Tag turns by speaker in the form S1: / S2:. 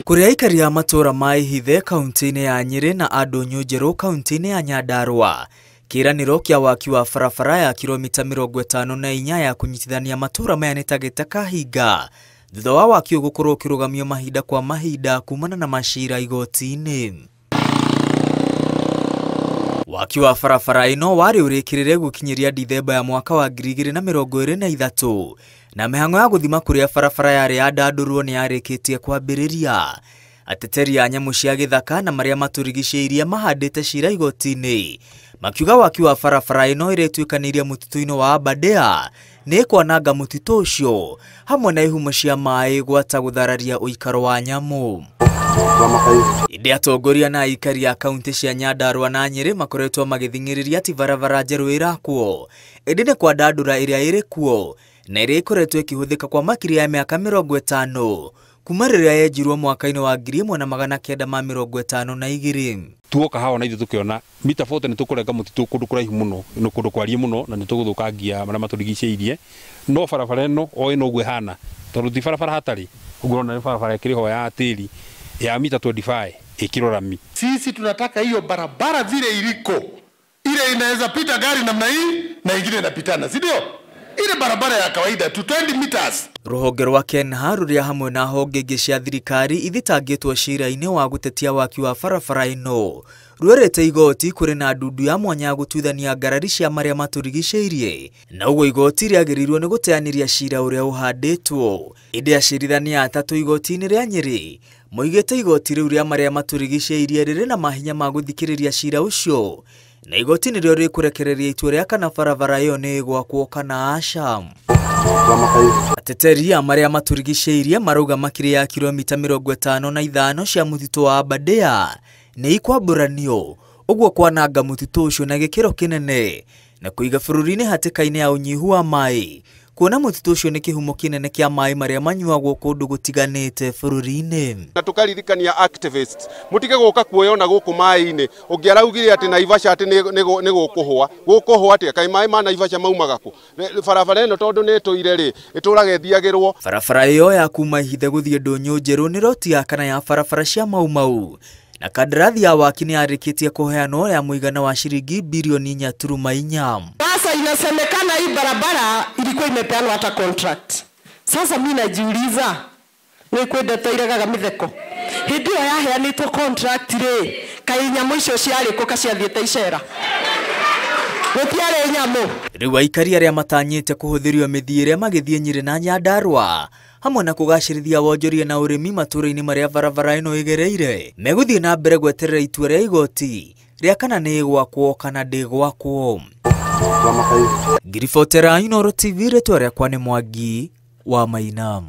S1: Kũrĩ aikari a matũũra ma Ihithe kaunti-inĩ ya Nyĩrĩ na a Ndũnyũ Njerũ kaunti-inĩ ya Nyandarũa, kĩĩranĩro kĩa waki wa barabara ya kilomita 54 ya kũnyitithania matũũra maya nĩ ta gĩtakahinga thutha wa waki ũyũ gũkorwo ũkĩrũgamio mahinda kwa mahinda kumana na macira igoti-inĩ. Waki wa barabara ĩno warĩ ũrĩkĩrĩre gũkinyĩria Dithemba ya mwaka wa 2023 na mĩhang'o ya gũthima kũrĩa barabara yarĩ yandandũrwo nĩ yarĩkĩtie kwambĩrĩria. Ateteri a nyamũ cia gĩthaka na marĩa matũrigicĩirie mahandĩte cira igoti-inĩ makiuga waki wa barabara ĩno ĩrĩa ĩtuĩkanĩirie mũtitũ-inĩ wa Aberdare nĩ ĩkwananga mũtitũ ũcio hamwe na ihumo cia maĩ gwata gũthararia ũikaro wa nyamũ. Ĩndĩ atongoria na aikari a kaunti cia Nyandarũa na Nyĩrĩ makoretwo magĩthing'ĩrĩria atĩ barabara njerũ ĩrakwo ĩndĩ nĩ kwandandũra ĩrĩa ĩrĩ kuo na ĩrĩa ĩkoretwo ĩkĩhũthĩka kwa makĩria ya mĩaka 50 kuma rĩrĩa yenjirwo mwaka-inĩ wa 1952.
S2: Tuoka haha na ithuĩ tũkĩona mita 40 nĩ tũkũrenga mũtitũ kũndũ kũraihu mũno na kũndũ kwarie mũno na nĩ tũgũthũkangia marĩa matũrigicĩirie, no barabara ĩno o ĩno ũguo ĩhana tondũ ti barabara hatarĩ ũguo ũrona nĩ barabara ĩkĩrĩ ho ya tĩri ya mita 25 ĩkĩrwo rami.
S3: Sisi tunataka hiyo barabara vile iliko ile inaweza pita gari namna hii na ingine inapitana, si ndio? Ile barabara ya kawaida tu 20 meters.
S1: Ruhonge rwa KENHA rũrĩa hamwe na honge ingĩ cia thirikari ithitangĩtwo cira-inĩ wa gũtetia waki wa barabara ĩno rwerĩte igoti kũrĩ na ndundu ya mwanya ya gũtuithania ngarari cia marĩa matũrigicĩirie na ũguo igoti rĩagĩrĩirwo nĩ gũteanĩria cira ũrĩa ũhandĩtwo. Ĩndĩ acirithania atatũ igoti-inĩ rĩa Nyĩrĩ moigĩte igoti rĩu rĩa marĩa matũrigicĩirie rĩrĩ na mahinya ma gũthikĩrĩria cira ũcio na igoti nĩrĩo rĩkũrekereria itua rĩa kana barabara ĩyo nĩ ĩgwakwo kana aca. Ateteri a marĩa matũrigicĩirie marauga makĩria ya kilomita 55 cia mũtitũ wa Aberdare nĩ ikwambũranio ũguo kwananga mũtitũ ũcio na gĩkĩro kĩnene na kũiga bũrũri-inĩ hatĩka-inĩ ya ũnyihu wa maĩ kuona mũtitũ ũcio nĩ kĩhumo kĩnene kĩa maĩ marĩa manyuagwo kũndũ gũtiganĩte bũrũri-inĩ.
S4: Na tũkaririkania activists mũtige gũka kuoyona gũkũ maĩ-inĩ ũngĩ araugire atĩ Naivasha atĩ nĩ gũkũhũa gũkũhũa atĩa kaĩ maĩ ma Naivasha maumaga kũ? Barabara ĩno tondũ nĩ ĩtũire rĩ ĩtũraga ĩthiagĩrwo.
S1: Barabara ĩyo ya kuma Ihithe gũthiĩ Ndũnyũ Njerũ nĩ roti ya kana ya barabara cia Mau Mau na kandarathi ya waki nĩ yarĩkĩtie kũheanwo ya mũigana wa ciringi bilioni 4.4.
S5: Sasa inasemekana hii barabara ilikuwa imepeanwa hata contract. Sasa mimi najiuliza ni kwenda tairegaga mitheko hindi yo yaheanĩtwo contract rĩ kai nyamũ icio ciarĩ kũ kaciathiĩte icera gũtiarĩ nyamũ.
S1: Rĩu aikari arĩa matanyĩte kũhũthĩrio mĩthiĩre magĩthiĩ Nyĩrĩ na Nyandarũa hamwe na kũgacĩrithia wonjoria na ũrĩmi matũũra-inĩ marĩa barabara ĩno ĩgereire megũthiĩ na mbere gweterera itua rĩa igoti rĩa kana nĩ ĩgwakwo kana ndĩgwakwo. Ngiribotera Inooro TV, rĩtwa rĩakwa nĩ Mwangi wa Maina.